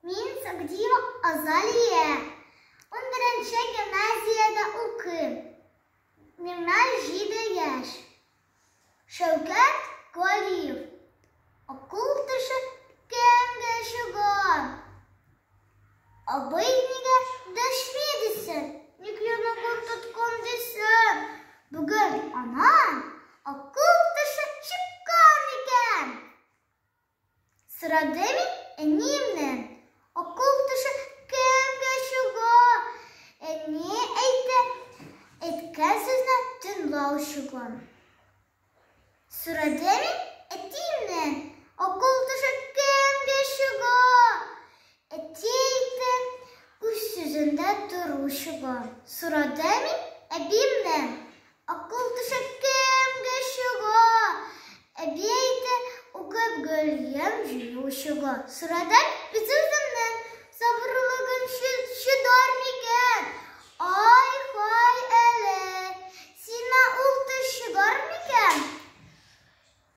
Мин Сагдиева Азалия. 11 гимназиядә укыйм. Миңа 7 яшь. Шәүкәт Галиев. Акыл теше кемгә чыга? Абый нигә дәшми дисең? Ник йоныкын тоткан дисең? Бүген ана акыл теше чыккан икән. Сорадым мин әниемнән, акыл теше кемгә чыга? Әни әйтте, әйткән сүзне тыңлау чыга. Сорадым мин әтиемнән, акыл төшә кемгә чыга? Әти әйтте, үз сүзендә тору чыга. Сорадым мин әбиемнән, акыл төшә кемгә чыга? Әби әйтте, укып гөльем җыю чыга. Сорадым үзем.